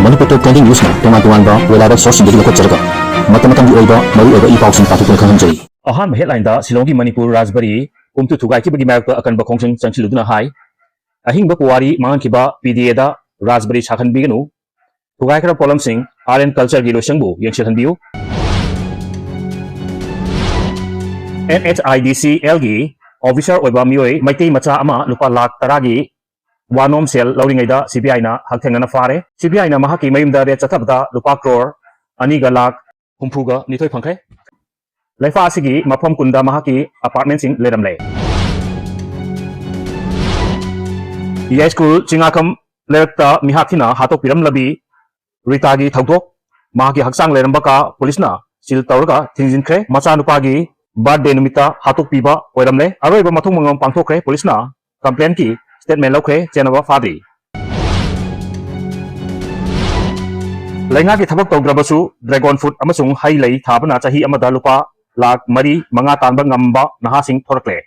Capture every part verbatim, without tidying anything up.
Manipur Top Trending News-ꯅ ꯇꯣꯉꯥꯟ ꯇꯣꯉꯥꯟꯕ reliable source-ꯁꯤꯡꯗꯒꯤ ꯂꯧꯈꯠꯆꯔꯒ ꯃꯇꯝ ꯃꯇꯝꯒꯤ ꯑꯣꯏꯕ ꯃꯔꯨꯑꯣꯏꯕ ꯏ ꯄꯥꯎꯁꯤꯡ ꯄꯥꯊꯣꯛꯇꯨꯅ ꯈꯪꯍꯟꯖꯔꯤ꯫ ꯑꯍꯥꯟꯕ headline-ꯗ ꯁꯤꯂꯣꯡꯒꯤ ꯃꯅꯤꯄꯨꯔ ꯔꯥꯖꯕꯥꯔꯤ ꯀꯨꯝꯇꯨ ꯊꯨꯒꯥꯏꯈꯤꯕꯒꯤ ꯃꯥꯌꯣꯛꯇ ꯑꯀꯟꯕ ꯈꯣꯡꯖꯪ ꯆꯪꯁꯤꯜꯂꯨꯗꯨꯅ ꯍꯥꯏ, ꯑꯍꯤꯡꯕ ꯄꯨꯋꯥꯔꯤ ꯃꯥꯡꯍꯟꯈꯤꯕ P D A-ꯗ ꯔꯥꯖꯕꯥꯔꯤ ꯁꯥꯈꯟꯕꯤꯒꯅꯨ, ꯊꯨꯒꯥꯏꯈ꯭ꯔꯕ ꯄꯣꯠꯂꯝꯁꯤꯡ Art and Culture-ꯒꯤ ꯂꯣꯏꯁꯪꯕꯨ ꯌꯦꯡꯁꯤꯜꯍꯟꯕꯤꯌꯨ꯫ N H I D C L-ꯒꯤ officer ꯑꯣꯏꯕ ꯃꯤꯑꯣꯏ ꯃꯩꯇꯩ ꯃꯆꯥ ꯑꯃ ꯂꯨꯄꯥ ꯂꯥꯈ ꯇꯔꯥꯒꯤ one-off ꯁꯦꯜ ꯂꯧꯔꯤꯉꯩꯗ C B I-ꯅ ꯍꯛꯊꯦꯡꯅꯅ ꯐꯥꯔꯦ꯫ C B I-ꯅ ꯃꯍꯥꯛꯀꯤ ꯃꯌꯨꯝꯗ raid ꯆꯠꯊꯕꯗ ꯂꯨꯄꯥ ꯀ꯭ꯔꯣꯔ ꯑꯅꯤꯒ ꯂꯥꯈ ꯍꯨꯝꯐꯨꯒ ꯅꯤꯊꯣꯏ ꯐꯪꯈ꯭ꯔꯦ꯫ ꯂꯩꯄꯥꯛ ꯑꯁꯤꯒꯤ ꯃꯐꯝ ꯀꯨꯟꯗ ꯃꯍꯥꯛꯀꯤ apartment-ꯁꯤꯡ ꯂꯩꯔꯝꯂꯦ꯫ ꯌꯥꯏꯁ꯭ꯀꯨꯜ ꯆꯤꯡꯉꯥꯈꯝ ꯂꯩꯔꯛꯇ ꯃꯤꯍꯥꯠ ꯊꯤꯅ ꯍꯥꯠꯇꯣꯛꯄꯤꯔꯝꯂꯕꯤ ꯔꯤꯇꯥꯒꯤ ꯊꯧꯗꯣꯛ, ꯃꯍꯥꯛꯀꯤ ꯍꯛꯆꯥꯡ ꯂꯩꯔꯝꯕ ꯀꯥ ꯄꯨꯂꯤꯁꯅ seal ꯇꯧꯔꯒ ꯊꯤꯡꯖꯤꯟꯈ꯭ꯔꯦ꯫ ꯃꯆꯥꯅꯨꯄꯥꯒꯤ birthday ꯅꯨꯃꯤꯠꯇ ꯍꯥꯠꯇꯣꯛꯄꯤꯕ ꯑꯣꯏꯔꯝꯂꯦ꯫ ꯑꯔꯣꯏꯕ ꯃꯊꯣꯡ ꯃꯉꯝ ꯄꯥꯡꯊꯣꯛꯈ꯭ꯔꯦ꯫ ꯄꯨꯂꯤꯁꯅ complaint-ꯀꯤ statement ꯂꯧꯈ꯭ꯔꯦ꯫ ꯆꯦꯟꯅꯕ ꯐꯥꯗ꯭ꯔꯤ꯫ ꯂꯩꯉꯥꯛꯀꯤ ꯊꯕꯛ ꯇꯧꯗ꯭ꯔꯕꯁꯨ dragon fruit ꯑꯃꯁꯨꯡ ꯍꯩ ꯂꯩ ꯊꯥꯕꯅ ꯆꯍꯤ ꯑꯃꯗ ꯂꯨꯄꯥ ꯂꯥꯈ ꯃꯔꯤ ꯃꯉꯥ ꯇꯥꯟꯕ ꯉꯝꯕ ꯅꯍꯥꯁꯤꯡ ꯊꯣꯔꯛꯂꯦ꯫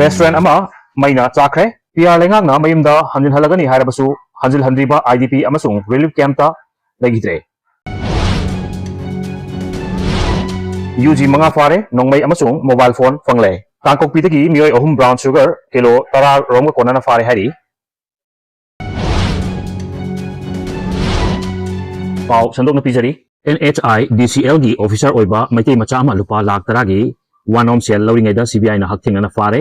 Restaurant ꯑꯃ ꯃꯩꯅ ꯆꯥꯛꯈ꯭ꯔꯦ꯫ P R ꯂꯩꯉꯥꯛꯅ ꯃꯌꯨꯝꯗ ꯍꯟꯖꯤꯜꯍꯜꯂꯒꯅꯤ ꯍꯥꯏꯔꯕꯁꯨ ꯍꯟꯖꯤꯜꯍꯟꯗ꯭ꯔꯤꯕ I D P ꯑꯃꯁꯨꯡ relief camp-ꯇ ꯂꯩꯈꯤꯗ꯭ꯔꯦ꯫ U G ꯃꯉꯥ ꯐꯥꯔꯦ, ꯅꯣꯡꯃꯩ ꯑꯃꯁꯨꯡ mobile phone ꯐꯪꯂꯦ꯫ ꯀꯥꯡꯄꯣꯛꯄꯤꯗꯒꯤ ꯃꯤꯑꯣꯏ ꯑꯍꯨꯝ brown sugar ꯀꯤꯂꯣ ꯇꯔꯥ ꯔꯣꯝꯒ ꯀꯣꯟꯅꯅ ꯐꯥꯔꯦ ꯍꯥꯏꯔꯤ꯫ ꯄꯥꯎ ꯁꯟꯗꯣꯛꯅ ꯄꯤꯖꯔꯤ꯫ N H I D C L-ꯒꯤ officer ꯑꯣꯏꯕ ꯃꯩꯇꯩ ꯃꯆꯥ ꯑꯃ ꯂꯨꯄꯥ ꯂꯥꯈ ꯇꯔꯥꯒꯤ one-off ꯁꯦꯜ ꯂꯧꯔꯤꯉꯩꯗ C B I-ꯅ ꯍꯛꯊꯦꯡꯅꯅ ꯐꯥꯔꯦ꯫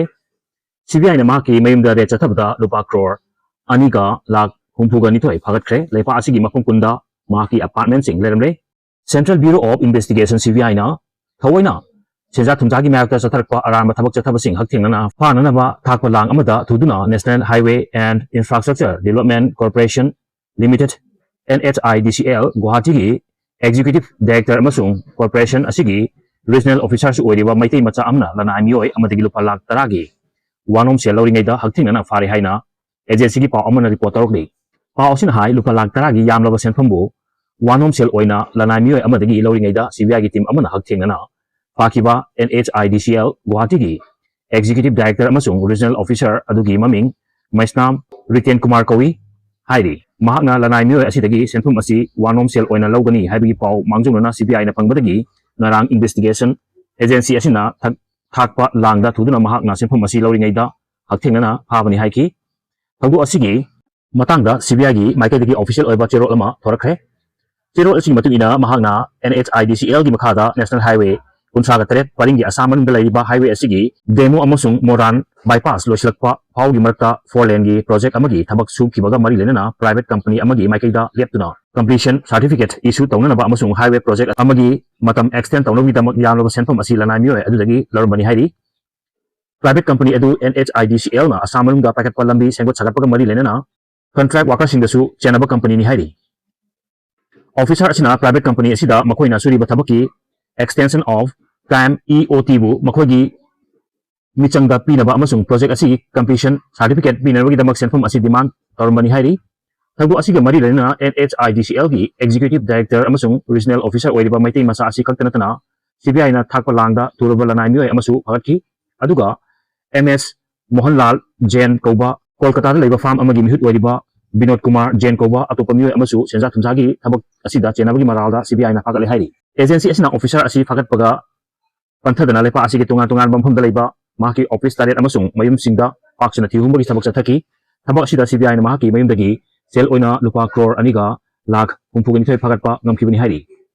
C B I-ꯅ ꯃꯍꯥꯛꯀꯤ ꯃꯌꯨꯝꯗ raid ꯆꯠꯊꯕꯗ ꯂꯨꯄꯥ ꯀ꯭ꯔꯣꯔ ꯑꯅꯤꯒ ꯂꯥꯈ ꯍꯨꯝꯐꯨꯒ ꯅꯤꯊꯣꯏ ꯐꯥꯒꯠꯈ꯭ꯔꯦ꯫ ꯂꯩꯄꯥꯛ ꯑꯁꯤꯒꯤ ꯃꯐꯝ ꯀꯨꯟꯗ ꯃꯍꯥꯛꯀꯤ apartment-ꯁꯤꯡ ꯂꯩꯔꯝꯂꯦ꯫ Central Bureau of Investigation, C B I-ꯅ ꯊꯑꯣꯏꯅ ꯁꯦꯟꯖꯥ ꯊꯨꯝꯖꯥꯒꯤ ꯃꯥꯌꯣꯛꯇ ꯆꯠꯊꯔꯛꯄ ꯑꯔꯥꯟꯕ ꯊꯕꯛ ꯆꯠꯊꯕꯁꯤꯡ ꯍꯛꯊꯦꯡꯅꯅ ꯐꯥꯅꯅꯕ ꯊꯥꯛꯄ ꯂꯥꯡ ꯑꯃꯗ ꯊꯨꯗꯨꯅ National Highway and Infrastructure Development Corporation Limited, N H I D C L, ꯒꯨꯋꯥꯍꯥꯇꯤꯒꯤ executive director ꯑꯃꯁꯨꯡ corporation ꯑꯁꯤꯒꯤ regional officer-ꯁꯨ ꯑꯣꯏꯔꯤꯕ ꯃꯩꯇꯩ ꯃꯆꯥ ꯑꯃꯅ ꯂꯅꯥꯏ ꯃꯤꯑꯣꯏ ꯑꯃꯗꯒꯤ ꯂꯨꯄꯥ ꯂꯥꯈ ꯇꯔꯥꯒꯤ one-off ꯁꯦꯜ ꯂꯧꯔꯤꯉꯩꯗ ꯍꯛꯊꯦꯡꯅꯅ ꯐꯥꯔꯦ ꯍꯥꯏꯅ agency-ꯒꯤ ꯄꯥꯎ ꯑꯃꯅ report ꯇꯧꯔꯛꯂꯤ꯫ ꯄꯥꯎ ꯑꯁꯤꯅ ꯍꯥꯏ, ꯂꯨꯄꯥ ꯂꯥꯈ ꯇꯔꯥꯒꯤ ꯌꯥꯝꯂꯕ ꯁꯦꯟꯐꯝꯕꯨ one-off ꯁꯦꯜ ꯑꯣꯏꯅ ꯂꯅꯥꯏ ꯃꯤꯑꯣꯏ ꯑꯃꯗꯒꯤ ꯂꯧꯔꯤꯉꯩꯗ C B I-ꯒꯤ team ꯑꯃꯅ ꯍꯛꯊꯦꯡꯅꯅ ꯐꯥꯈꯤꯕ N H I D C L ꯒꯨꯋꯥꯍꯥꯇꯤꯒꯤ executive director ꯑꯃꯁꯨꯡ regional officer ꯑꯗꯨꯒꯤ ꯃꯃꯤꯡ ꯃꯩꯁꯅꯥꯝ ꯔꯤꯇꯦꯟ ꯀꯨꯃꯥꯔ ꯀꯧꯏ ꯍꯥꯏꯔꯤ꯫ ꯃꯍꯥꯛꯅ ꯂꯅꯥꯏ ꯃꯤꯑꯣꯏ ꯑꯁꯤꯗꯒꯤ ꯁꯦꯟꯐꯝ ꯑꯁꯤ ꯋꯥꯅꯣꯝ ꯁꯦꯜ ꯑꯣꯏꯅ ꯂꯧꯒꯅꯤ ꯍꯥꯏꯕꯒꯤ ꯄꯥꯎ ꯃꯥꯡꯖꯧꯅꯅ ꯁꯤ ꯕꯤ ꯑꯥꯏꯅ ꯐꯪꯕꯗꯒꯤ ꯉꯔꯥꯡ ꯏꯟꯚꯦꯁꯇꯤꯒꯦꯁꯟ ꯑꯦꯖꯦꯟꯁꯤ ꯑꯁꯤꯅ ꯊꯛ-, ꯊꯥꯛꯄ ꯂꯥꯡꯗ ꯊꯨꯗꯨꯅ ꯃꯍꯥꯛꯅ ꯁꯦꯟꯐꯝ ꯑꯁꯤ ꯂꯧꯔꯤꯉꯩꯗ ꯍꯛꯊꯦꯡꯅꯅ ꯐꯥꯕꯅꯤ ꯍꯥꯏꯈꯤ꯫ ꯊꯧꯗꯣꯛ ꯑꯁꯤꯒꯤ ꯃꯇꯥꯡꯗ ꯁꯤ ꯕꯤ ꯑꯥꯏꯒꯤ ꯃꯥꯏꯀꯩꯗꯒꯤ ꯑꯣꯐꯤꯁꯤꯌꯦꯜ ꯑꯣꯏꯕ ꯆꯦꯔꯣꯜ ꯑꯃ ꯊꯣꯔꯛꯈ꯭ꯔꯦ꯫ ꯆꯦꯔꯣꯜ ꯑꯁꯤꯒꯤ ꯃꯇꯨꯡ ꯏꯟꯅ ꯃꯍꯥꯛꯅ ꯑꯦꯟ ꯑꯩꯆ ꯑꯥꯏ ꯗꯤ ꯁꯤ ꯑꯦꯜꯒꯤ ꯃꯈꯥꯗ ꯅꯦꯁꯅꯦꯜ ꯍꯥꯏꯋꯦ ꯀꯨꯟꯊ꯭ꯔꯥꯒ ꯇꯔꯦꯠ ꯄꯔꯤꯡꯒꯤ ꯑꯁꯥꯝ ꯃꯅꯨꯡꯗ ꯂꯩꯔꯤꯕ ꯍꯥꯏꯋꯦ ꯑꯁꯤꯒꯤ ꯗꯦꯃꯨ ꯑꯃꯁꯨꯡ ꯃꯣꯔꯥꯟ ꯕꯥꯏꯄꯥꯁ ꯂꯣꯏꯁꯤꯜꯂꯛꯄ ꯐꯥꯎꯒꯤ ꯃꯔꯛꯇ ꯐꯣꯔ ꯂꯦꯟꯒꯤ ꯄ꯭ꯔꯣꯖꯦꯛ ꯑꯃꯒꯤ ꯊꯕꯛ ꯁꯨꯈꯤꯕꯒ ꯃꯔꯤ ꯂꯩꯅꯅ ꯄ꯭ꯔꯥꯏꯚꯦꯠ ꯀꯝꯄꯅꯤ ꯑꯃꯒꯤ ꯃꯥꯏꯀꯩꯗ ꯂꯦꯞꯇꯨꯅ ꯀꯝꯄ꯭ꯂꯤꯁꯟ ꯁꯥꯔꯇꯤꯐꯤꯀꯦꯠ ꯏꯁꯨ ꯇꯧꯅꯅꯕ ꯑꯃꯁꯨꯡ ꯍꯥꯏꯋꯦ ꯄ꯭ꯔꯣꯖꯦꯛ ꯑꯃꯒꯤ ꯃꯇꯝ ꯑꯦꯛꯁꯇꯦꯟ ꯇꯧꯅꯕꯒꯤꯗꯃꯛ ꯌꯥꯝꯂꯕ ꯁꯦꯟꯐꯝ ꯑꯁꯤ ꯂꯅꯥꯏ ꯃꯤꯑꯣꯏ ꯑꯗꯨꯗꯒꯤ ꯂꯧꯔꯝꯕꯅꯤ ꯍꯥꯏꯔꯤ꯫ ꯄ꯭ꯔꯥꯏꯚꯦꯠ ꯀꯝꯄꯅꯤ ꯑꯗꯨ ꯑꯦꯟ ꯑꯩꯆ ꯑꯥꯏ ꯗꯤ ꯁꯤ ꯑꯦꯜꯅ ꯑꯁꯥꯝ ꯃꯅꯨꯡꯗ ꯄꯥꯏꯈꯠꯄ ꯂꯝꯕꯤ ꯁꯦꯝꯒꯠ ꯁꯥꯒꯠꯄꯒ ꯃꯔꯤ ꯂꯩꯅꯅ ꯀꯟꯇ꯭ꯔꯦꯛ ꯋꯥꯔꯀꯔꯁꯤꯡꯗꯁꯨ ꯆꯦꯟꯅꯕ ꯀꯝꯄꯅꯤꯅꯤ ꯍꯥꯏꯔꯤ꯫ ꯑꯣꯐꯤꯁꯥꯔ ꯑꯁꯤꯅ ꯄ꯭ꯔꯥꯏꯚꯦꯠ ꯀꯝꯄꯅꯤ ꯑꯁꯤꯗ ꯃꯈꯣꯏꯅ ꯁꯨꯔꯤꯕ ꯊꯕꯛꯀꯤ extension of time, E O T, ꯕꯨ ꯃꯈꯣꯏꯒꯤ ꯃꯤꯆꯪꯗ ꯄꯤꯅꯕ ꯑꯃꯁꯨꯡ ꯄ꯭ꯔꯣꯖꯦꯛ ꯑꯁꯤꯒꯤ ꯀꯝꯄ꯭ꯂꯤꯁꯟ ꯁꯥꯔꯇꯤꯐꯤꯀꯦꯠ ꯄꯤꯅꯕꯒꯤꯗꯃꯛ ꯁꯦꯟꯐꯝ ꯑꯁꯤ ꯗꯤꯃꯥꯟ ꯇꯧꯔꯝꯕꯅꯤ ꯍꯥꯏꯔꯤ꯫ ꯊꯧꯗꯣꯛ ꯑꯁꯤꯒ ꯃꯔꯤ ꯂꯩꯅꯅ ꯑꯦꯟ ꯑꯩꯆ ꯑꯥꯏ ꯗꯤ ꯁꯤ ꯑꯦꯜꯒꯤ ꯑꯦꯛꯖꯤꯀ꯭ꯌꯨꯇꯤꯚ ꯗꯥꯏꯔꯦꯛꯇꯔ ꯑꯃꯁꯨꯡ ꯔꯤꯖꯅꯦꯜ ꯑꯣꯐꯤꯁꯥꯔ ꯑꯣꯏꯔꯤꯕ ꯃꯩꯇꯩ ꯃꯆꯥ ꯑꯁꯤ ꯈꯛꯇ ꯅꯠꯇꯅ ꯁꯤ ꯕꯤ ꯑꯥꯏꯅ ꯊꯥꯛꯄ ꯂꯥꯡꯗ ꯊꯨꯔꯕ ꯂꯅꯥꯏ ꯃꯤꯑꯣꯏ ꯑꯃꯁꯨ ꯐꯥꯒꯠꯈꯤ꯫ ꯑꯗꯨꯒ ꯑꯦꯝ ꯑꯦꯁ ꯃꯣꯍꯟꯂꯥꯜ ꯖꯦꯟ ꯀꯧꯕ ꯀꯣꯜꯀꯇꯥꯗ ꯂꯩꯕ ꯐꯥꯔꯝ ꯑꯃꯒꯤ ꯃꯤꯍꯨꯠ ꯑꯣꯏꯔꯤꯕ ꯕꯤꯅꯣꯗ ꯀꯨꯃꯥꯔ ꯖꯦꯟ ꯀꯧꯕ ꯑꯇꯣꯞꯄ ꯃꯤꯑꯣꯏ ꯑꯃꯁꯨ ꯁꯦꯟꯖꯥ ꯊꯨꯝꯖꯥꯒꯤ ꯊꯕꯛ ꯑꯁꯤꯗ ꯆꯦꯟꯅꯕꯒꯤ ꯃꯔꯥꯜꯗ ꯁꯤ ꯕꯤ ꯑꯥꯏꯅ ꯐꯥꯒꯠꯂꯦ ꯍꯥꯏꯔꯤ꯫ ꯑꯦꯖꯦꯟꯁꯤ ꯑꯁꯤꯅ ꯑꯣꯐꯤꯁꯥꯔ ꯑꯁꯤ ꯐꯥꯒꯠꯄꯒ ꯄꯟꯊꯗꯅ ꯂꯩꯄꯥꯛ ꯑꯁꯤꯒꯤ ꯇꯣꯉꯥꯟ ꯇꯣꯉꯥꯟꯕ ꯃꯐꯝꯗ ꯂꯩꯕ ꯃꯍꯥꯛꯀꯤ ꯑꯣꯐꯤꯁ ꯇꯔꯦꯠ ꯑꯃꯁꯨꯡ ꯃꯌꯨꯝꯁꯤꯡꯗ ꯄꯥꯛ ꯁꯟꯅ ꯊꯤꯍꯨꯝꯕꯒꯤ ꯊꯕꯛ ꯆꯠꯊꯈꯤ꯫ ꯊꯕꯛ ꯑꯁꯤꯗ ꯁꯤ ꯕꯤ ꯑꯥꯏꯅ ꯃꯍꯥꯛꯀꯤ ꯃꯌꯨꯝꯗꯒꯤ ꯁꯦꯜ ꯑꯣꯏꯅ ꯂꯨꯄꯥ ꯀ꯭ꯔꯣꯔ ꯑꯅꯤꯒ ꯂꯥꯈ ꯍꯨꯝꯐꯨꯒ ꯅꯤꯊꯣꯏ ꯐꯥꯒꯠꯄ ꯉꯝꯈꯤꯕꯅꯤ ꯍꯥꯏꯔꯤ꯫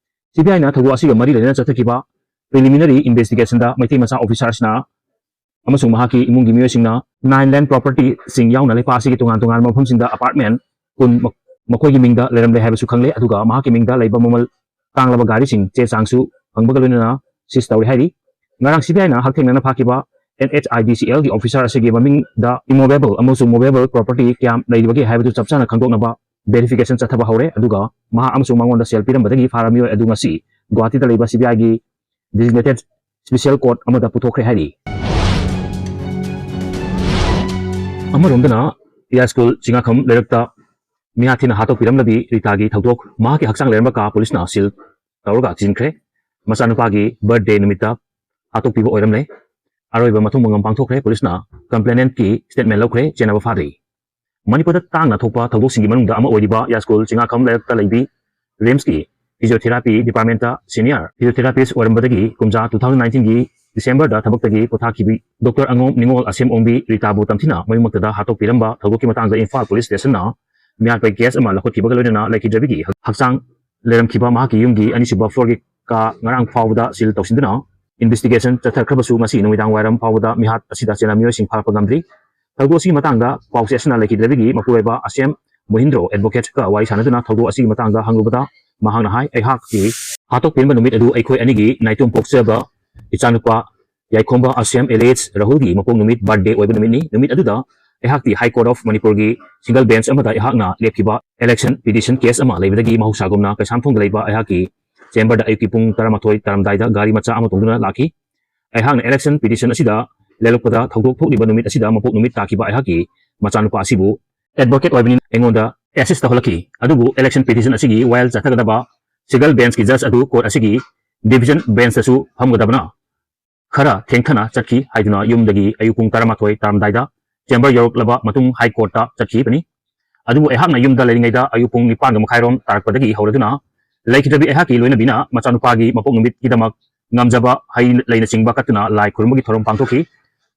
ꯁꯤ ꯕꯤ ꯑꯥꯏꯅ ꯊꯧꯗꯣꯛ ꯑꯁꯤꯒ ꯃꯔꯤ ꯂꯩꯅꯅ ꯆꯠꯊꯈꯤꯕ ꯄ꯭ꯔꯤꯂꯤꯃꯤꯅꯔꯤ ꯏꯟꯚꯦꯁꯇꯤꯒꯦꯁꯟꯗ ꯃꯩꯇꯩ ꯃꯆꯥ ꯑꯣꯐꯤꯁꯥꯔ ꯑꯁꯤꯅ ꯑꯃꯁꯨꯡ ꯃꯍꯥꯛꯀꯤ ꯏꯃꯨꯡꯒꯤ ꯃꯤꯑꯣꯏꯁꯤꯡꯅ ꯅꯥꯏꯟ ꯂꯦꯟ ꯄ꯭ꯔꯣꯄꯔꯇꯤꯁꯤꯡ ꯌꯥꯎꯅ ꯂꯩꯄꯥꯛ ꯑꯁꯤꯒꯤ ꯇꯣꯉꯥꯟ ꯇꯣꯉꯥꯟꯕ ꯃꯐꯝꯁꯤꯡꯗ ꯑꯄꯥꯔꯠꯃꯦꯟ ꯀꯨꯟ ꯃ-, ꯃꯈꯣꯏꯒꯤ ꯃꯤꯡꯗ ꯂꯩꯔꯝꯂꯦ ꯍꯥꯏꯕꯁꯨ ꯈꯪꯂꯦ꯫ ꯑꯗꯨꯒ ꯃꯍꯥꯛꯀꯤ ꯃꯤꯡꯗ ꯂꯩꯕ ꯃꯃꯜ ꯇꯥꯡꯂꯕ ꯒꯥꯔꯤꯁꯤꯡ ꯆꯦ ꯆꯥꯡꯁꯨ ꯐꯪꯕꯒ ꯂꯣꯏꯅꯅ ꯁꯤꯖ ꯇꯧꯔꯦ ꯍꯥꯏꯔꯤ꯫ ꯉꯔꯥꯡ ꯁꯤ ꯕꯤ ꯑꯥꯏꯅ ꯍꯛꯊꯦꯡꯅꯅ ꯐꯥꯈꯤꯕ ꯑꯦꯟ ꯑꯩꯆ ꯑꯥꯏ ꯗꯤ ꯁꯤ ꯑꯦꯜꯒꯤ ꯑꯣꯐꯤꯁꯥꯔ ꯑꯁꯤꯒꯤ ꯃꯃꯤꯡꯗ ꯏꯃꯣꯚꯦꯕꯜ ꯑꯃꯁꯨꯡ ꯃꯣꯚꯦꯕꯜ ꯄ꯭ꯔꯣꯄꯔꯇꯤ ꯀꯌꯥꯝ ꯂꯩꯔꯤꯕꯒꯦ ꯍꯥꯏꯕꯗꯨ ꯆꯞ ꯆꯥꯅ ꯈꯪꯗꯣꯛꯅꯕ ꯚꯦꯔꯤꯐꯤꯀꯦꯁꯟ ꯆꯠꯊꯕ ꯍꯧꯔꯦ꯫ ꯑꯗꯨꯒ ꯃꯍꯥꯛ ꯑꯃꯁꯨꯡ ꯃꯉꯣꯟꯗ ꯁꯦꯜ ꯄꯤꯔꯝꯕꯗꯒꯤ ꯐꯥꯔꯕ ꯃꯤꯑꯣꯏ ꯑꯗꯨ ꯉꯁꯤ ꯒꯨꯋꯥꯍꯥꯇꯤꯗ ꯂꯩꯕ ꯁꯤ ꯕꯤ ꯑꯥꯏꯒꯤ ꯗꯤꯖꯤꯒꯅꯦꯇꯦꯗ ꯁ꯭ꯄꯦꯁꯤꯌꯦꯜ ꯀꯣꯔꯠ ꯑꯃꯗ ꯄꯨꯊꯣꯛꯈ꯭ꯔꯦ ꯍꯥꯏꯔꯤ꯫ ꯑꯃꯔꯣꯝꯗꯅ ꯌꯥꯏꯁ꯭ꯀꯨꯜ ꯆꯤꯡꯉꯥꯈꯝ ꯂꯩꯔꯛꯇ ꯃꯤꯍꯥꯠ ꯊꯤꯅ ꯍꯥꯠꯇꯣꯛꯄꯤꯔꯝꯂꯕꯤ ꯔꯤꯇꯥꯒꯤ ꯊꯧꯗꯣꯛ ꯃꯍꯥꯛꯀꯤ ꯍꯛꯆꯥꯡ ꯂꯩꯔꯝꯕ ꯀꯥ ꯄꯨꯂꯤꯁꯅ ꯁꯤꯜ ꯇꯧꯔꯒ ꯊꯤꯖꯤꯟꯈ꯭ꯔꯦ꯫ ꯃꯆꯥꯅꯨꯄꯥꯒꯤ ꯕꯔꯊꯗꯦ ꯅꯨꯃꯤꯠꯇ ꯍꯥꯠꯇꯣꯛꯄꯤꯕ ꯑꯣꯏꯔꯝꯂꯦ꯫ ꯑꯔꯣꯏꯕ ꯃꯊꯧ ꯃꯉꯝ ꯄꯥꯡꯊꯣꯛꯈ꯭ꯔꯦ꯫ ꯄꯨꯂꯤꯁꯅ complainant ꯀꯤ statement ꯂꯧꯈ꯭ꯔꯦ, ꯆꯦꯟꯅꯕ ꯐꯥꯗ꯭ꯔꯤ꯫ ꯃꯅꯤꯄꯨꯔꯗ ꯇꯥꯡꯅ ꯊꯣꯛꯄ ꯊꯧꯗꯣꯛꯁꯤꯡꯒꯤ ꯃꯅꯨꯡꯗ ꯑꯃ ꯑꯣꯏꯔꯤꯕ ꯌꯥꯁꯀꯨꯜ ꯆꯤꯡꯉꯥꯈꯝ ꯂꯩꯔꯛꯇ ꯂꯩꯕꯤ ꯔꯤꯝꯁꯀꯤ physiotherapy department ꯇ senior physiotherapist ꯑꯣꯏꯔꯝꯕꯗꯒꯤ ꯀꯨꯝꯖꯥ two thousand nineteen ꯒꯤ December ꯗ ꯊꯕꯛꯇꯒꯤ ꯄꯣꯊꯥꯈꯤꯕꯤ ꯗꯣꯛꯇꯔ ꯑꯉꯣꯝ ꯅꯤꯉꯣꯜ ꯑꯁꯦꯝ ꯑꯣꯡꯕꯤ ꯔꯤꯇꯥꯕꯨ ꯇꯝꯊꯤꯅ ꯃꯌꯨꯝꯃꯛꯇꯗ ꯍꯥꯠꯇꯣꯛꯄꯤꯔꯝꯕ ꯊꯧꯗꯣꯛꯀꯤ ꯃꯇꯥꯡꯗ ꯏꯝꯐꯥꯜ ꯄꯨꯂꯤꯁ ꯁ꯭ꯇꯦꯁꯟꯅ ꯃꯤꯍꯥꯠꯄꯩ ꯀꯦꯁ ꯑꯃ ꯂꯧꯈꯠꯈꯤꯕꯒ ꯂꯣꯏꯅꯅ ꯂꯩꯈꯤꯗ꯭ꯔꯕꯤꯒꯤ ꯍꯛꯆꯥꯡ ꯂꯩꯔꯝꯈꯤꯕ ꯃꯍꯥꯛꯀꯤ ꯌꯨꯝꯒꯤ ꯑꯅꯤꯁꯨꯕ floor ꯒꯤ ꯀꯥ ꯉꯔꯥꯡ ꯐꯥꯎꯕꯗ seal ꯇꯧꯁꯤꯟꯗꯨꯅ investigation ꯆꯠꯊꯈ꯭ꯔꯕꯁꯨ ꯉꯁꯤ ꯅꯨꯃꯤꯗꯥꯡ ꯋꯥꯏꯔꯝ ꯐꯥꯎꯕꯗ ꯃꯤꯍꯥꯠ ꯑꯁꯤꯗ ꯆꯦꯟꯅ ꯃꯤꯑꯣꯏꯁꯤꯡ ꯐꯥꯔꯛꯄ ꯉꯝꯗ꯭ꯔꯤ꯫ ꯊꯧꯗꯣꯛ ꯑꯁꯤꯒꯤ ꯃꯇꯥꯡꯗ ꯄꯥꯎꯆꯦ ꯑꯁꯤꯅ ꯂꯩꯈꯤꯗ꯭ꯔꯕꯤꯒꯤ ꯃꯄꯨꯔꯣꯏꯕ ꯑꯁꯦꯝ ꯃꯣꯍꯤꯟꯗ꯭ꯔꯣ advocate ꯀ ꯋꯥꯔꯤ ꯁꯥꯟꯅꯗꯨꯅ ꯊꯧꯗꯣꯛ ꯑꯁꯤꯒꯤ ꯃꯇꯥꯡꯗ ꯍꯪꯂꯨꯕꯗ ꯃꯍꯥꯛꯅ ꯍꯥꯏ, "ꯑꯩꯍꯥꯛꯀꯤ ꯍꯥꯠꯇꯣꯛꯄꯤꯔꯝꯕ ꯅꯨꯃꯤꯠ ꯑꯗꯨ ꯑꯩꯈꯣꯏ ꯑꯅꯤꯒꯤ ꯅꯥꯏꯇꯣꯝ ꯄꯣꯛꯆꯕ ꯏꯆꯥꯅꯨꯄꯥ ꯌꯥꯏꯈꯣꯝꯕ ꯑꯁꯦꯝ alias ꯔꯥꯍꯨꯜꯒꯤ ꯃꯄꯣꯛ ꯅꯨꯃꯤꯠ, birthday ꯑꯣꯏꯕ ꯅꯨꯃꯤꯠꯅꯤ꯫ ꯅꯨꯃꯤꯠ ꯑꯗꯨꯗ ꯑꯩꯍꯥꯛꯀꯤ High Court of ꯃꯅꯤꯄꯨꯔꯒꯤ single bench ꯑꯃꯗ ꯑꯩꯍꯥꯛꯅ ꯂꯦꯞꯈꯤꯕ election petition case ꯑꯃ ꯂꯩꯕꯗꯒꯤ ꯃꯍꯧꯁꯥꯒꯨꯝꯅ ꯀꯩꯁꯥꯝꯊꯣꯡꯗ ꯂꯩꯕ ꯑꯩꯍꯥꯛꯀꯤ chamber ꯗ ꯑꯌꯨꯛꯀꯤ ꯄꯨꯡ ꯇꯔꯥꯃꯥꯊꯣꯏ ꯇꯥꯔꯝꯗꯥꯏꯗ ꯒꯥꯔꯤ ꯃꯆꯥ ꯑꯃ ꯇꯣꯡꯗꯨꯅ ꯂꯥꯛꯈꯤ꯫ ꯑꯩꯍꯥꯛꯅ election petition ꯑꯁꯤꯗ ꯂꯦꯞꯂꯛꯄꯗ ꯊꯧꯗꯣꯛ ꯊꯣꯛꯂꯤꯕ ꯅꯨꯃꯤꯠ ꯑꯁꯤꯗ ꯃꯄꯣꯛ ꯅꯨꯃꯤꯠ ꯇꯥꯈꯤꯕ ꯑꯩꯍꯥꯛꯀꯤ ꯃꯆꯥꯅꯨꯄꯥ ꯑꯁꯤꯕꯨ advocate ꯑꯣꯏꯕꯅꯤꯅ ꯑꯩꯉꯣꯟꯗ assist ꯇꯧꯍꯜꯂꯛꯈꯤ꯫ ꯑꯗꯨꯕꯨ election petition ꯑꯁꯤꯒꯤ ꯋꯥꯌꯦꯜ ꯆꯠꯊꯒꯗꯕ single bench ꯀꯤ judge ꯑꯗꯨ court ꯑꯁꯤꯒꯤ division bench ꯇꯁꯨ ꯐꯝꯒꯗꯕꯅ ꯈꯔ ꯊꯦꯡꯊꯅ ꯆꯠꯈꯤ ꯍꯥꯏꯗꯨꯅ ꯌꯨꯝꯗꯒꯤ ꯑꯌꯨꯛ ꯄꯨꯡ ꯇꯔꯥꯃꯥꯊꯣꯏ ꯇꯥꯔꯝꯗꯥꯏꯗ chamber ꯌꯧꯔꯛꯂꯕ ꯃꯇꯨꯡ High Court ꯇ ꯆꯠꯈꯤꯕꯅꯤ꯫ ꯑꯗꯨꯕꯨ ꯑꯩꯍꯥꯛꯅ ꯌꯨꯝꯗ ꯂꯩꯔꯤꯉꯩꯗ ꯑꯌꯨꯛ ꯄꯨꯡ ꯅꯤꯄꯥꯟꯒ ꯃꯈꯥꯏꯔꯣꯝ ꯇꯥꯔꯛꯄꯗꯒꯤ ꯍꯧꯔꯗꯨꯅ ꯂꯩꯈꯤꯗ꯭ꯔꯕꯤ ꯑꯩꯍꯥꯛꯀꯤ ꯂꯣꯏꯅꯕꯤꯅ ꯃꯆꯥꯅꯨꯄꯥꯒꯤ ꯃꯄꯣꯛ ꯅꯨꯃꯤꯠꯀꯤꯗꯃꯛ ꯉꯝꯖꯕ ꯍꯩ ꯂꯩꯅꯆꯤꯡꯕ ꯀꯠꯇꯨꯅ ꯂꯥꯏ ꯈꯨꯔꯨꯝꯕꯒꯤ ꯊꯧꯔꯝ ꯄꯥꯡꯊꯣꯛꯈꯤ꯫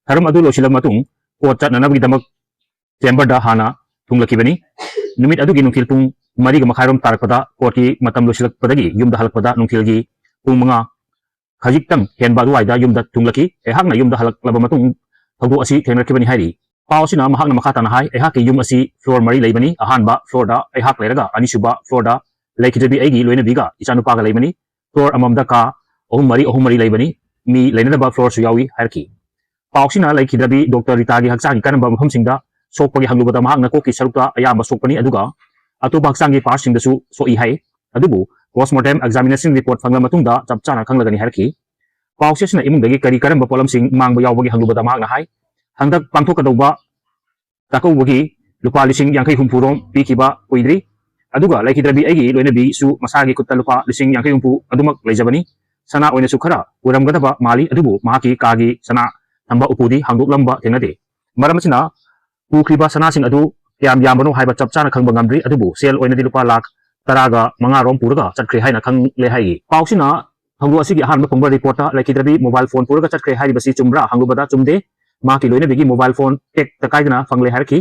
ꯊꯧꯔꯝ ꯑꯗꯨ ꯂꯣꯏꯁꯤꯜꯂꯕ ꯃꯇꯨꯡ court ꯆꯠꯅꯅꯕꯒꯤꯗꯃꯛ chamber ꯗ ꯍꯥꯟꯅ ꯊꯨꯡꯂꯛꯈꯤꯕꯅꯤ꯫ ꯅꯨꯃꯤꯠ ꯑꯗꯨꯒꯤ ꯅꯨꯡꯊꯤꯜ ꯄꯨꯡ ꯃꯔꯤꯒ ꯃꯈꯥꯏꯔꯣꯝ ꯇꯥꯔꯛꯄꯗ court ꯀꯤ ꯃꯇꯝ ꯂꯣꯏꯁꯤꯜꯂꯛꯄꯗꯒꯤ ꯌꯨꯝꯗ ꯍꯜꯂꯛꯄꯗ ꯅꯨꯡꯊꯤꯜꯒꯤ ꯄꯨꯡ ꯃꯉꯥ ꯈꯖꯤꯛꯇꯪ ꯍꯦꯟꯕ ꯑꯗꯨꯋꯥꯏꯗ ꯌꯨꯝꯗ ꯊꯨꯡꯂꯛꯈꯤ꯫ ꯑꯩꯍꯥꯛꯅ ꯌꯨꯝꯗ ꯍꯜꯂꯛꯂꯕ ꯃꯇꯨꯡ ꯊꯧꯗꯣꯛ ꯑꯁꯤ ꯊꯦꯡꯅꯔꯛꯈꯤꯕꯅꯤ ꯍꯥꯏꯔꯤ꯫ ꯄꯥꯎ ꯑꯁꯤꯅ ꯃꯍꯥꯛꯅ ꯃꯈꯥ ꯇꯥꯅ ꯍꯥꯏ, "ꯑꯩꯍꯥꯛꯀꯤ ꯌꯨꯝ ꯑꯁꯤ floor ꯃꯔꯤ ꯂꯩꯕꯅꯤ꯫ ꯑꯍꯥꯟꯕ floor ꯗ ꯑꯩꯍꯥꯛ ꯂꯩꯔꯒ ꯑꯅꯤꯁꯨꯕ floor ꯗ ꯂꯩꯈꯤꯗ꯭ꯔꯕꯤ ꯑꯩꯒꯤ ꯂꯣꯏꯅꯕꯤꯒ ꯏꯆꯥꯅꯨꯄꯥꯒ ꯂꯩꯕꯅꯤ꯫ Floor ꯑꯃꯃꯝꯗ ꯀꯥ ꯑꯍꯨꯝ ꯃꯔꯤ, ꯑꯍꯨꯝ ꯃꯔꯤ ꯂꯩꯕꯅꯤ꯫ ꯃꯤ ꯂꯩꯅꯗꯕ floor ꯁꯨ ꯌꯥꯎꯏ" ꯍꯥꯏꯔꯛꯈꯤ꯫ ꯄꯥꯎꯁꯤꯅ ꯂꯩꯈꯤꯗ꯭ꯔꯕꯤ ꯗꯣꯛꯇꯔ ꯔꯤꯇꯥꯒꯤ ꯍꯛꯆꯥꯡꯒꯤ ꯀꯔꯝꯕ ꯃꯐꯝꯁꯤꯡꯗ ꯁꯣꯛꯄꯒꯦ ꯍꯪꯂꯨꯕꯗ ꯃꯍꯥꯛꯅ ꯀꯣꯛꯀꯤ ꯁꯔꯨꯛꯇ ꯑꯌꯥꯝꯕ ꯁꯣꯛꯄꯅꯤ, ꯑꯗꯨꯒ ꯑꯇꯣꯞꯄ ꯍꯛꯆꯥꯡꯒꯤ part ꯁꯤꯡꯗꯁꯨ ꯁꯣꯛꯏ ꯍꯥꯏ꯫ ꯑꯗꯨꯕꯨ postmortem examination report ꯐꯪꯂ ꯃꯇꯨꯡꯗ ꯆꯞ ꯆꯥꯅ ꯈꯪꯂꯒꯅꯤ ꯍꯥꯏꯔꯛꯈꯤ꯫ ꯄꯥꯎꯆꯦꯁꯤꯅ ꯏꯃꯨꯡꯗꯒꯤ ꯀꯔꯤ ꯀꯔꯝꯕ ꯄꯣꯠꯂꯝꯁꯤꯡ ꯃꯥꯡꯕ ꯌꯥꯎꯕꯒꯦ ꯍꯪꯂꯨꯕꯗ ꯃꯍꯥꯛꯅ ꯍꯥꯏ, ꯍꯟꯗꯛ ꯄꯥꯡꯊꯣꯛꯀꯗꯧꯕ ꯆꯥꯛꯀꯧꯕꯒꯤ ꯂꯨꯄꯥ ꯂꯤꯁꯤꯡ ꯌꯥꯡꯈꯩ ꯍꯨꯝꯐꯨ ꯔꯣꯝ ꯄꯤꯈꯤꯕ ꯀꯨꯏꯗ꯭ꯔꯤ꯫ ꯑꯗꯨꯒ ꯂꯩꯈꯤꯗ꯭ꯔꯕꯤ ꯑꯩꯒꯤ ꯂꯣꯏꯅꯕꯤꯁꯨ ꯃꯁꯥꯒꯤ ꯈꯨꯠꯇ ꯂꯨꯄꯥ ꯂꯤꯁꯤꯡ ꯌꯥꯡꯈꯩ ꯍꯨꯝꯐꯨ ꯑꯗꯨꯃꯛ ꯂꯩꯖꯕꯅꯤ꯫ ꯁꯅꯥ ꯑꯣꯏꯅꯁꯨ ꯈꯔ ꯄꯨꯔꯝꯒꯗꯕ ꯃꯥꯜꯂꯤ, ꯑꯗꯨꯕꯨ ꯃꯍꯥꯛꯀꯤ ꯀꯥꯒꯤ ꯁꯅꯥ ꯊꯝꯕ ꯎꯄꯨꯗꯤ ꯍꯥꯡꯗꯣꯛꯂꯝꯕ ꯊꯦꯡꯅꯗꯦ꯫ ꯃꯔꯝ ꯑꯁꯤꯅ ꯄꯨꯈ꯭ꯔꯤꯕ ꯁꯅꯥꯁꯤꯡ ꯑꯗꯨ ꯀꯌꯥꯝ ꯌꯥꯝꯕꯅꯣ ꯍꯥꯏꯕ ꯆꯞ ꯆꯥꯅ ꯈꯪꯕ ꯉꯝꯗ꯭ꯔꯤ, ꯑꯗꯨꯕꯨ ꯁꯦꯜ ꯑꯣꯏꯅꯗꯤ ꯂꯨꯄꯥ ꯂꯥꯈ ꯇꯔꯥꯒ ꯃꯉꯥ ꯔꯣꯝ ꯄꯨꯔꯒ ꯆꯠꯈ꯭ꯔꯦ ꯍꯥꯏꯅ ꯈꯪꯂꯦ ꯍꯥꯏꯔꯤ꯫ ꯄꯥꯎꯁꯤꯅ ꯊꯧꯗꯣꯛ ꯑꯁꯤꯒꯤ ꯑꯍꯥꯟꯕ ꯐꯣꯡꯕ ꯔꯤꯄꯣꯔꯠꯇ ꯂꯩꯈꯤꯗ꯭ꯔꯕꯤ ꯃꯣꯕꯥꯏꯜ ꯐꯣꯟ ꯄꯨꯔꯒ ꯆꯠꯈ꯭ꯔꯦ ꯍꯥꯏꯔꯤꯕꯁꯤ ꯆꯨꯝꯕ꯭ꯔꯥ ꯍꯪꯂꯨꯕꯗ ꯆꯨꯝꯗꯦ꯫ ꯃꯍꯥꯛꯀꯤ ꯂꯣꯏꯅꯕꯤꯒꯤ ꯃꯣꯕꯥꯏꯜ ꯐꯣꯟ ꯇꯦꯛꯇ ꯀꯥꯏꯗꯅ ꯐꯪꯂꯦ ꯍꯥꯏꯔꯛꯈꯤ꯫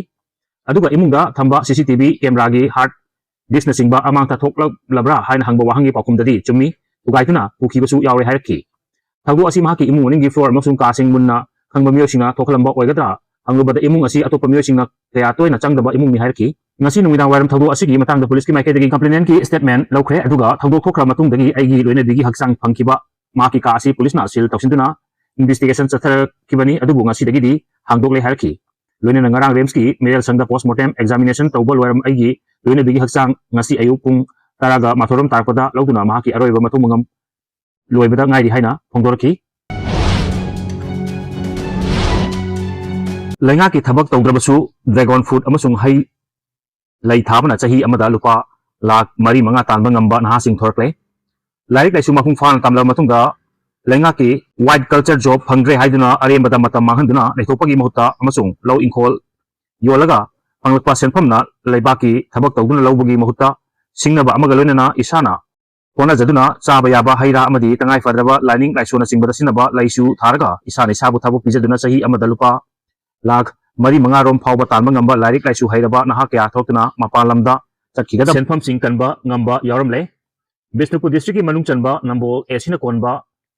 ꯑꯗꯨꯒ ꯏꯃꯨꯡꯗ ꯊꯝꯕ ꯁꯤ ꯁꯤ ꯇꯤ ꯚꯤ ꯀꯦꯃꯦꯔꯥꯒꯤ ꯍꯥꯔꯗ ꯗꯤꯁꯅꯆꯤꯡꯕ ꯑꯃꯥꯡ ꯊꯥꯊꯣꯛꯂꯛꯂꯕ꯭ꯔꯥ ꯍꯥꯏꯅ ꯍꯪꯕ ꯋꯥꯍꯪꯒꯤ ꯄꯥꯎꯈꯨꯝꯗꯗꯤ ꯆꯨꯝꯃꯤ, ꯊꯨꯒꯥꯏꯗꯨꯅ ꯄꯨꯈꯤꯕꯁꯨ ꯌꯥꯎꯔꯦ ꯍꯥꯏꯔꯛꯈꯤ꯫ ꯊꯧꯗꯣꯛ ꯑꯁꯤ ꯃꯍꯥꯛꯀꯤ ꯏꯃꯨꯡ ꯃꯅꯨꯡꯒꯤ ꯐ꯭ꯂꯣꯔ ꯑꯃꯁꯨꯡ ꯀꯥꯁꯤꯡ ꯃꯨꯟꯅ ꯈꯪꯕ ꯃꯤꯑꯣꯏꯁꯤꯡꯅ ꯊꯣꯛꯍꯜꯂꯝꯕ ꯑꯣꯏꯒꯗ꯭ꯔꯥ ꯍꯪꯂꯨꯕꯗ ꯏꯃꯨꯡ ꯑꯁꯤ ꯑꯇꯣꯞꯄ ꯃꯤꯑꯣꯏꯁꯤꯡꯅ ꯀꯌꯥ ꯇꯣꯏꯅ ꯆꯪꯗꯕ ꯏꯃꯨꯡꯅꯤ ꯍꯥꯏꯔꯛꯈꯤ꯫ ꯉꯁꯤ ꯅꯨꯃꯤꯗꯥꯡ ꯋꯥꯏꯔꯝ ꯊꯧꯗꯣꯛ ꯑꯁꯤꯒꯤ ꯃꯇꯥꯡꯗ ꯄꯨꯂꯤꯁꯀꯤ ꯃꯥꯏꯀꯩꯗꯒꯤ ꯀꯝꯄ꯭ꯂꯦꯅꯦꯟꯒꯤ ꯁ꯭ꯇꯦꯠꯃꯦꯟ ꯂꯧꯈ꯭ꯔꯦ, ꯑꯗꯨꯒ ꯊꯧꯗꯣꯛ ꯊꯣꯛꯈ꯭ꯔ ꯃꯇꯨꯡꯗꯒꯤ ꯑꯩꯒꯤ ꯂꯣꯏꯅꯕꯤꯒꯤ ꯍꯛꯆꯥꯡ ꯐꯪꯈꯤꯕ ꯃꯍꯥꯛꯀꯤ ꯀꯥ ꯑꯁꯤ ꯄꯨꯂꯤꯁꯅ ꯁꯤꯜ ꯇꯧꯁꯤꯟꯗꯨꯅ ꯏꯟꯚꯦꯁꯇꯤꯒꯦꯁꯟ ꯆꯠꯊꯔꯛꯈꯤꯕꯅꯤ, ꯑꯗꯨꯕꯨ ꯉꯁꯤꯗꯒꯤꯗꯤ ꯍꯥꯡꯗꯣꯛꯂꯦ ꯍꯥꯏꯔꯛꯈꯤ꯫ ꯂꯣꯏꯅꯅ ꯉꯔꯥꯡ ꯔꯤꯝꯁꯀꯤ ꯃꯤꯔꯦꯜ ꯁꯪꯗ ꯄꯣꯁꯃꯣꯔꯇꯦꯝ ꯑꯦꯛꯖꯥꯃꯤꯅꯦꯁꯟ ꯇꯧꯕ ꯂꯣꯏꯔꯝ ꯑꯩꯒꯤ ꯂꯣꯏꯅꯕꯤꯒꯤ ꯍꯛꯆꯥꯡ ꯉꯁꯤ ꯑꯌꯨꯛ ꯄꯨꯡ ꯇꯔꯥꯒ ꯃꯥꯊꯣꯏꯔꯣꯝ ꯇꯥꯔꯛꯄꯗ ꯂꯧꯗꯨꯅ ꯃꯍꯥꯛꯀꯤ ꯑꯔꯣꯏꯕ ꯃꯊꯧ ꯃꯉꯝ ꯂꯣꯏꯕꯗ ꯉꯥꯏꯔꯤ ꯍꯥꯏꯅ ꯐꯣꯡꯗꯣꯔꯛꯈꯤ꯫ ꯂꯩꯉꯥꯛꯀꯤ ꯊꯕꯛ ꯇꯧꯗ꯭ꯔꯕꯁꯨ ꯗ꯭ꯔꯦꯒꯣꯟ ꯐ꯭ꯔꯨꯠ ꯑꯃꯁꯨꯡ ꯍꯩ ꯂꯩ ꯊꯥꯕꯅ ꯆꯍꯤ ꯑꯃꯗ ꯂꯨꯄꯥ ꯂꯥꯈ ꯃꯔꯤ ꯃꯉꯥ ꯇꯥꯟꯕ ꯉꯝꯕ ꯅꯍꯥꯁꯤꯡ ꯊꯣꯔꯛꯂꯦ꯫ ꯂꯥꯏꯔꯤꯛ ꯂꯥꯏꯁꯨ ꯃꯄꯨꯡ ꯐꯥꯅ ꯇꯝꯂꯕ ꯃꯇꯨꯡꯗ ꯂꯩꯉꯥꯛꯀꯤ ꯋꯥꯏꯠ ꯀꯜꯆꯔ ꯖꯣꯕ ꯐꯪꯗ꯭ꯔꯦ ꯍꯥꯏꯗꯨꯅ ꯑꯔꯦꯝꯕꯗ ꯃꯇꯝ ꯃꯥꯡꯍꯟꯗꯨꯅ ꯂꯩꯊꯣꯛꯄꯒꯤ ꯃꯍꯨꯠꯇ ꯑꯃꯁꯨꯡ ꯂꯧ ꯏꯪꯈꯣꯜ ꯌꯣꯜꯂꯒ ꯐꯪꯂꯛꯄ ꯁꯦꯟꯐꯝꯅ ꯂꯩꯕꯥꯛꯀꯤ ꯊꯕꯛ ꯇꯧꯗꯨꯅ ꯂꯧꯕꯒꯤ ꯃꯍꯨꯠꯇ ꯁꯤꯡꯅꯕ ꯑꯃꯒ ꯂꯣꯏꯅꯅ ꯏꯁꯥꯅ ꯍꯣꯠꯅꯖꯗꯨꯅ ꯆꯥꯕ ꯌꯥꯕ ꯍꯩ ꯔꯥ ꯑꯃꯗꯤ ꯇꯉꯥꯏ ꯐꯗ꯭ꯔꯕ ꯂꯥꯏꯅꯤꯡ ꯂꯥꯏꯁꯣꯟꯅꯆꯤꯡꯕꯗ ꯁꯤꯖꯤꯟꯅꯕ ꯂꯩꯁꯨ ꯊꯥꯔꯒ ꯏꯁꯥꯅ ꯏꯁꯥꯕꯨ ꯊꯕꯛ ꯄꯤꯖꯗꯨꯅ ꯆꯍꯤ ꯑꯃꯗ ꯂꯨꯄꯥ ꯂꯥꯈ ꯃꯔꯤ ꯃꯉꯥ ꯔꯣꯝ ꯐꯥꯎꯕ ꯇꯥꯟꯕ ꯉꯝꯕ ꯂꯥꯏꯔꯤꯛ ꯂꯥꯏꯁꯨ ꯍꯩꯔꯕ ꯅꯍꯥ ꯀꯌꯥ ꯊꯣꯛꯇꯨꯅ ꯃꯄꯥꯟ ꯂꯝꯗ ꯆꯠꯈꯤꯒꯗꯕ ꯁꯦꯟꯐꯝꯁꯤꯡ ꯀꯟꯕ ꯉꯝꯕ ꯌꯥꯎꯔꯝꯂꯦ꯫ ꯕꯤꯁꯅꯨꯄꯨꯔ ꯗꯤꯁꯇ꯭ꯔꯤꯛꯀꯤ ꯃꯅꯨꯡ ꯆꯟꯕ ꯅꯝꯕꯣꯜ ꯑꯦꯁꯤꯅ ꯀꯣꯟꯕ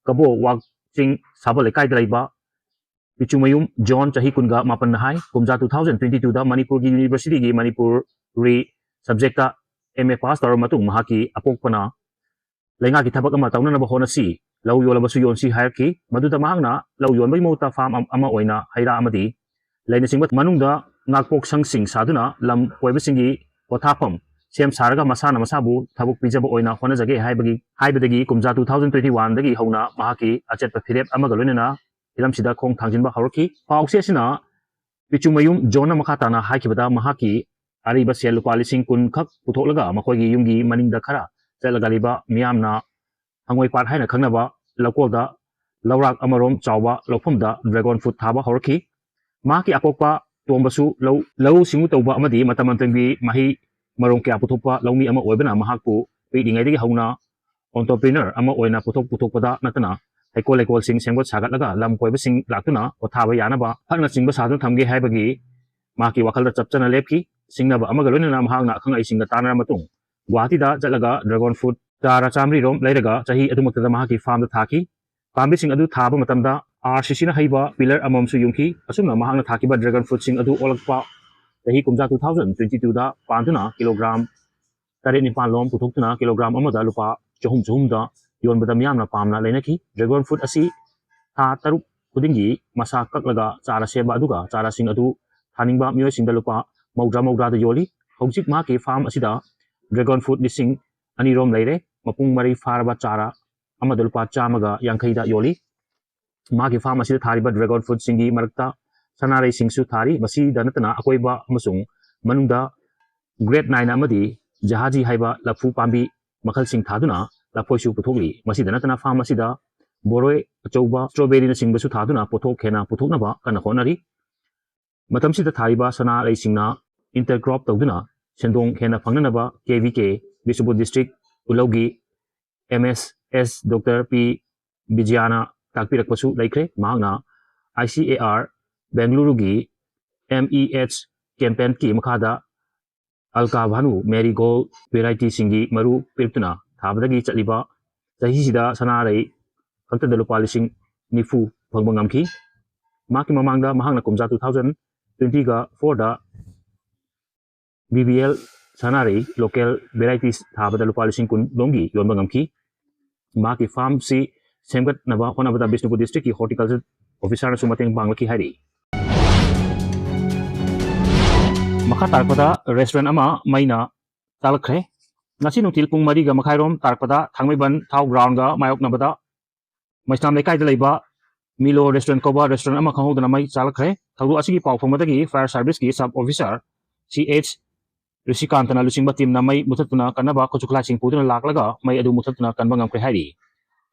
ꯀꯕꯣ ꯋꯥꯛ ꯆꯤꯡ ꯁꯥꯕ ꯂꯩꯀꯥꯏꯗ ꯂꯩꯕ ꯄꯤꯆꯨꯃꯌꯨꯝ ꯖꯣꯟ ꯆꯍꯤ ꯀꯨꯟꯒ ꯃꯥꯄꯟꯅ ꯍꯥꯏ, ꯀꯨꯝꯖꯥ two thousand twenty twoꯗ ꯃꯅꯤꯄꯨꯔꯒꯤ ꯌꯨꯅꯤꯚꯔꯁꯤꯇꯤꯒꯤ Manipuri subject M A pass ꯇꯧꯔꯕ ꯃꯇꯨꯡ ꯃꯍꯥꯛꯀꯤ ꯑꯄꯣꯛꯄꯅ ꯂꯩꯉꯥꯛꯀꯤ ꯊꯕꯛ ꯑꯃ ꯇꯧꯅꯅꯕ ꯍꯣꯠꯅꯁꯤ, ꯂꯧ ꯌꯣꯜꯂꯕꯁꯨ ꯌꯣꯟꯁꯤ ꯍꯥꯏꯔꯛꯈꯤ꯫ ꯃꯗꯨꯗ ꯃꯍꯥꯛꯅ ꯂꯧ ꯌꯣꯟꯕꯒꯤ ꯃꯍꯨꯠꯇ ꯐꯥꯔꯝ ꯑꯃ ꯑꯣꯏꯅ ꯍꯩ ꯔꯥ ꯑꯃꯗꯤ ꯂꯩꯅꯆꯤꯡꯕ ꯃꯅꯨꯡꯗ ꯉꯥꯛꯄꯣꯛꯁꯪꯁꯤꯡ ꯁꯥꯗꯨꯅ ꯂꯝ ꯀꯣꯏꯕꯁꯤꯡꯒꯤ ꯄꯣꯊꯥꯐꯝ ꯁꯦꯝ ꯁꯥꯔꯒ ꯃꯁꯥꯅ ꯃꯁꯥꯕꯨ ꯊꯕꯛ ꯄꯤꯖꯕ ꯑꯣꯏꯅ ꯍꯣꯠꯅꯖꯒꯦ ꯍꯥꯏꯕꯒꯤ, ꯍꯥꯏꯕꯗꯒꯤ ꯀꯨꯝꯖꯥ two thousand twenty oneꯗꯒꯤ ꯍꯧꯅ ꯃꯍꯥꯛꯀꯤ ꯑꯆꯦꯠꯄ ꯐꯤꯔꯦꯞ ꯑꯃꯒ ꯂꯣꯏꯅꯅ ꯍꯤꯔꯝꯁꯤꯗ ꯈꯣꯡ ꯊꯥꯡꯖꯤꯟꯕ ꯍꯧꯔꯛꯈꯤ꯫ ꯄꯥꯎꯆꯦ ꯑꯁꯤꯅ ꯄꯤꯆꯨꯃꯌꯨꯝ ꯖꯣꯟꯅ ꯃꯈꯥ ꯇꯥꯅ ꯍꯥꯏꯈꯤꯕꯗ, ꯃꯍꯥꯛꯀꯤ ꯑꯔꯤꯕ ꯁꯦꯜ ꯂꯨꯄꯥ ꯂꯤꯁꯤꯡ ꯀꯨꯟ ꯈꯛ ꯄꯨꯊꯣꯛꯂꯒ ꯃꯈꯣꯏꯒꯤ ꯌꯨꯝꯒꯤ ꯃꯅꯤꯡꯗ ꯈꯔ ꯆꯠꯂꯒ ꯂꯩꯕ ꯃꯤꯌꯥꯝꯅ ꯍꯪꯉꯣꯏꯄꯥꯠ ꯍꯥꯏꯅ ꯈꯪꯅꯕ ꯂꯧꯀꯣꯜꯗ ꯂꯧꯔꯥꯛ ꯑꯃꯔꯣꯝ ꯆꯥꯎꯕ ꯂꯧꯐꯝꯗ dragon fruit ꯊꯥꯕ ꯍꯧꯔꯛꯈꯤ꯫ ꯃꯍꯥꯛꯀꯤ ꯑꯄꯣꯛꯄ ꯇꯣꯝꯕꯁꯨ ꯂꯧ, ꯂꯧꯎ ꯁꯤꯡꯎ ꯇꯧꯕ ꯑꯃꯗꯤ ꯃꯇꯝ ꯃꯇꯝꯒꯤ ꯃꯍꯩ ꯃꯔꯣꯡ ꯀꯌꯥ ꯄꯨꯊꯣꯛꯄ ꯂꯧꯃꯤ ꯑꯃ ꯑꯣꯏꯕꯅ ꯃꯍꯥꯛꯄꯨ ꯄꯤꯛꯂꯤꯉꯩꯗꯒꯤ ꯍꯧꯅ entrepreneur ꯑꯃ ꯑꯣꯏꯅ ꯄꯣꯠꯊꯣꯛ ꯄꯨꯊꯣꯛꯄꯗ ꯅꯠꯇꯅ ꯍꯩꯀꯣꯜ ꯂꯩꯀꯣꯜꯁꯤꯡ ꯁꯦꯝꯒꯠ ꯁꯥꯒꯠꯂꯒ ꯂꯝ ꯀꯣꯏꯕꯁꯤꯡ ꯂꯥꯛꯇꯨꯅ ꯄꯣꯊꯥꯕ ꯌꯥꯅꯕ ꯍꯠꯅꯆꯤꯡꯕ ꯁꯥꯗꯨꯅ ꯊꯝꯒꯦ ꯍꯥꯏꯕꯒꯤ ꯃꯍꯥꯛꯀꯤ ꯋꯥꯈꯜꯗ ꯆꯞꯆꯅ ꯂꯦꯞꯈꯤ꯫ ꯁꯤꯡꯅꯕ ꯑꯃꯒ ꯂꯣꯏꯅꯅ ꯃꯍꯥꯛꯅ ꯑꯈꯪ ꯑꯍꯩꯁꯤꯡꯒ ꯇꯥꯟꯅꯔ ꯃꯇꯨꯡ ꯒꯨꯋꯥꯍꯥꯇꯤꯗ ꯆꯠꯂꯒ dragon fruit ꯆꯥꯔ ꯆꯥꯃꯔꯤꯔꯣꯝ ꯂꯩꯔꯒ ꯆꯍꯤ ꯑꯗꯨꯃꯛꯇꯗ ꯃꯍꯥꯛꯀꯤ farmꯗ ꯊꯥꯈꯤ꯫ ꯄꯥꯝꯕꯤꯁꯤꯡ ꯑꯗꯨ ꯊꯥꯕ ꯃꯇꯝꯗ RCCꯅ ꯍꯩꯕ pillar ꯑꯃꯃꯝꯁꯨ ꯌꯨꯡꯈꯤ꯫ ꯑꯁꯨꯝꯅ ꯃꯍꯥꯛꯅ ꯊꯥꯈꯤꯕ dragon fruitꯁꯤꯡ ꯑꯗꯨ ꯑꯣꯜꯂꯛꯄ ꯆꯍꯤ ꯀꯨꯝꯖꯥ two thousand twenty twoꯗ ꯄꯥꯟꯗꯨꯅ kilogram ꯇꯔꯦꯠ ꯅꯤꯄꯥꯟ ꯂꯣꯝ ꯄꯨꯊꯣꯛꯇꯨꯅ kilogram ꯑꯃꯗ ꯂꯨꯄꯥ ꯆꯍꯨꯝ ꯆꯍꯨꯝꯗ ꯌꯣꯟꯕꯗ ꯃꯤꯌꯥꯝꯅ ꯄꯥꯝꯅ ꯂꯩꯅꯈꯤ꯫ Dragon fruit ꯑꯁꯤ ꯊꯥ ꯇꯔꯨꯛ ꯈꯨꯗꯤꯡꯒꯤ ꯃꯁꯥ ꯀꯛꯂꯒ ꯆꯥꯔ ꯁꯦꯝꯕ ꯑꯗꯨꯒ ꯆꯥꯔꯁꯤꯡ ꯑꯗꯨ ꯊꯥꯅꯤꯡꯕ ꯃꯤꯑꯣꯏꯁꯤꯡꯗ ꯂꯨꯄꯥ ꯃꯧꯗ꯭ꯔꯥ ꯃꯧꯗ꯭ꯔꯥꯗ ꯌꯣꯜꯂꯤ꯫ ꯍꯧꯖꯤꯛ ꯃꯍꯥꯛꯀꯤ farm ꯑꯁꯤꯗ dragon fruit ꯂꯤꯁꯤꯡ ꯑꯅꯤꯔꯣꯝ ꯂꯩꯔꯦ꯫ ꯃꯄꯨꯡ ꯃꯔꯩ ꯐꯥꯔꯕ ꯆꯥꯔ ꯑꯃꯗ ꯂꯨꯄꯥ ꯆꯥꯝꯃꯒ ꯌꯥꯡꯈꯩꯗ ꯌꯣꯜꯂꯤ꯫ ꯃꯍꯥꯛꯀꯤ farm ꯑꯁꯤꯗ ꯊꯥꯔꯤꯕ dragon fruitꯁꯤꯡꯒꯤ ꯃꯔꯛꯇ ꯁꯅꯥꯔꯩꯁꯤꯡꯁꯨ ꯊꯥꯔꯤ꯫ ꯃꯁꯤꯗ ꯅꯠꯇꯅ ꯑꯀꯣꯏꯕ ꯑꯃꯁꯨꯡ ꯃꯅꯨꯡꯗ grape ꯅꯥꯏꯅ ꯑꯃꯗꯤ ꯖꯍꯥꯖꯤ ꯍꯥꯏꯕ ꯂꯐꯨ ꯄꯥꯝꯕꯤ ꯃꯈꯜꯁꯤꯡ ꯊꯥꯗꯨꯅ ꯂꯐꯣꯏꯁꯨ ꯄꯨꯊꯣꯛꯂꯤ꯫ ꯃꯁꯤꯗ ꯅꯠꯇꯅ farm ꯑꯁꯤꯗ ꯕꯣꯔꯣꯏ ꯑꯆꯧꯕ, strawberryꯅꯆꯤꯡꯕꯁꯨ ꯊꯥꯗꯨꯅ ꯄꯣꯠꯊꯣꯛ ꯍꯦꯟꯅ ꯄꯨꯊꯣꯛꯅꯕ ꯀꯟꯅ ꯍꯣꯠꯅꯔꯤ꯫ ꯃꯇꯝꯁꯤꯗ ꯊꯥꯔꯤꯕ ꯁꯅꯥꯔꯩꯁꯤꯡꯅ intercrop ꯇꯧꯗꯨꯅ ꯁꯦꯟꯗꯣꯡ ꯍꯦꯟꯅ ꯐꯪꯅꯅꯕ KVK, Bishnupur district, ꯎꯂꯧꯒꯤ MSS Doctor P ꯕꯤꯖꯌꯥꯅ ꯇꯥꯛꯄꯤꯔꯛꯄꯁꯨ ꯂꯩꯈ꯭ꯔꯦ꯫ ꯃꯍꯥꯛꯅ ICAR ꯕꯦꯡꯒꯂꯨꯔꯨꯒꯤ MEH campaignꯀꯤ ꯃꯈꯥꯗ ꯑꯜꯀꯥ ꯚꯥꯅꯨ marigold varietyꯁꯤꯡꯒꯤ ꯃꯔꯨ ꯄꯤꯔꯛꯇꯨꯅ ꯊꯥꯕꯗꯒꯤ ꯆꯠꯂꯤꯕ ꯆꯍꯤꯁꯤꯗ ꯁꯅꯥꯔꯩ ꯈꯛꯇꯗ ꯂꯨꯄꯥ ꯂꯤꯁꯤꯡ ꯅꯤꯐꯨ ꯐꯪꯕ ꯉꯝꯈꯤ꯫ ꯃꯍꯥꯛꯀꯤ ꯃꯃꯥꯡꯗ ꯃꯍꯥꯛꯅ ꯀꯨꯝꯖꯥ two thousand twentyꯒ fourꯗ BBL ꯁꯅꯥꯔꯩ local varieties ꯊꯥꯕꯗ ꯂꯨꯄꯥ ꯂꯤꯁꯤꯡ ꯀꯨꯟ ꯂꯣꯝꯒꯤ ꯌꯣꯟꯕ ꯉꯝꯈꯤ꯫ ꯃꯍꯥꯛꯀꯤ farmꯁꯤ ꯁꯦꯝꯒꯠꯅꯕ ꯍꯣꯠꯅꯕꯗ ꯕꯤꯁꯅꯨꯄꯨꯔ districtꯀꯤ horticulture officerꯅꯁꯨ ꯃꯇꯦꯡ ꯄꯥꯡꯂꯛꯈꯤ ꯍꯥꯏꯔꯤ꯫ ꯃꯈꯥ ꯇꯥꯔꯛꯄꯗ restaurant ꯑꯃ ꯃꯩꯅ ꯆꯥꯛꯂꯛꯈ꯭ꯔꯦ꯫ ꯉꯁꯤ ꯅꯨꯡꯊꯤꯜ ꯄꯨꯡ ꯃꯔꯤꯒ ꯃꯈꯥꯏꯔꯣꯝ ꯇꯥꯔꯛꯄꯗ ꯊꯥꯡꯃꯩꯕꯟ ꯊꯥꯎ groundꯒ ꯃꯥꯌꯣꯛꯅꯕꯗ ꯃꯩꯁꯅꯥꯝ ꯂꯩꯀꯥꯏꯗ ꯂꯩꯕ Milo Restaurant ꯀꯧꯕ restaurant ꯑꯃ ꯈꯪꯍꯧꯗꯅ ꯃꯩ ꯆꯥꯛꯂꯛꯈ꯭ꯔꯦ꯫ ꯊꯧꯗꯣꯛ ꯑꯁꯤꯒꯤ ꯄꯥꯎ ꯐꯪꯕꯗꯒꯤ fire serviceꯀꯤ sub officer CH ꯔꯤꯁꯤꯀꯥꯟꯇꯅ ꯂꯨꯆꯤꯡꯕ teamꯅ ꯃꯩ ꯃꯨꯊꯠꯇꯨꯅ ꯀꯟꯅꯕ ꯈꯨꯠꯁꯨ ꯈꯨꯠꯂꯥꯏꯁꯤꯡ ꯄꯨꯗꯨꯅ ꯂꯥꯛꯂꯒ ꯃꯩ ꯑꯗꯨ ꯃꯨꯊꯠꯇꯨꯅ ꯀꯟꯕ ꯉꯝꯈ꯭ꯔꯦ ꯍꯥꯏꯔꯤ꯫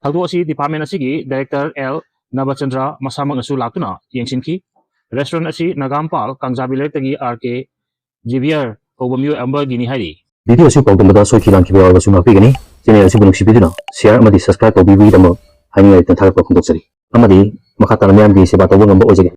ꯊꯧꯗꯣꯛ ꯑꯁꯤ department ꯑꯁꯤꯒꯤ director L ꯅꯕꯆꯟꯗ꯭ꯔ ꯃꯁꯥꯃꯛꯅꯁꯨ ꯂꯥꯛꯇꯨꯅ ꯌꯦꯡꯁꯤꯟꯈꯤ꯫ Restaurant ꯑꯁꯤ ꯅꯒꯥꯝꯄꯥꯜ ꯀꯥꯡꯖꯥꯕꯤ ꯂꯩꯔꯛꯇꯒꯤ R K Javier ꯀꯧꯕ ꯃꯤꯑꯣꯏ ꯑꯃꯒꯤꯅꯤ ꯍꯥꯏꯔꯤ꯫ Video ꯑꯁꯤ ꯄꯥꯎꯗꯝꯕꯗ ꯁꯣꯏꯈꯤ ꯂꯥꯟꯈꯤꯕ ꯌꯥꯎꯔꯕꯁꯨ ꯉꯥꯛꯄꯤꯒꯅꯤ꯫ Channel ꯑꯁꯤꯕꯨ ꯅꯨꯡꯁꯤꯕꯤꯗꯨꯅ share ꯑꯃꯗꯤ subscribe ꯇꯧꯕꯤꯕꯒꯤꯗꯃꯛ ꯍꯥꯏꯅꯤꯡꯉꯥꯏ ꯂꯩꯇꯅ ꯊꯥꯒꯠꯄ ꯐꯣꯡꯗꯣꯛꯆꯔꯤ꯫ ꯑꯃꯗꯤ ꯃꯈꯥ ꯇꯥꯅ ꯃꯤꯌꯥꯝꯒꯤ ꯁꯦꯕꯥ ꯇꯧꯕ ꯉꯝꯕ ꯑꯣꯏꯖꯒꯦ꯫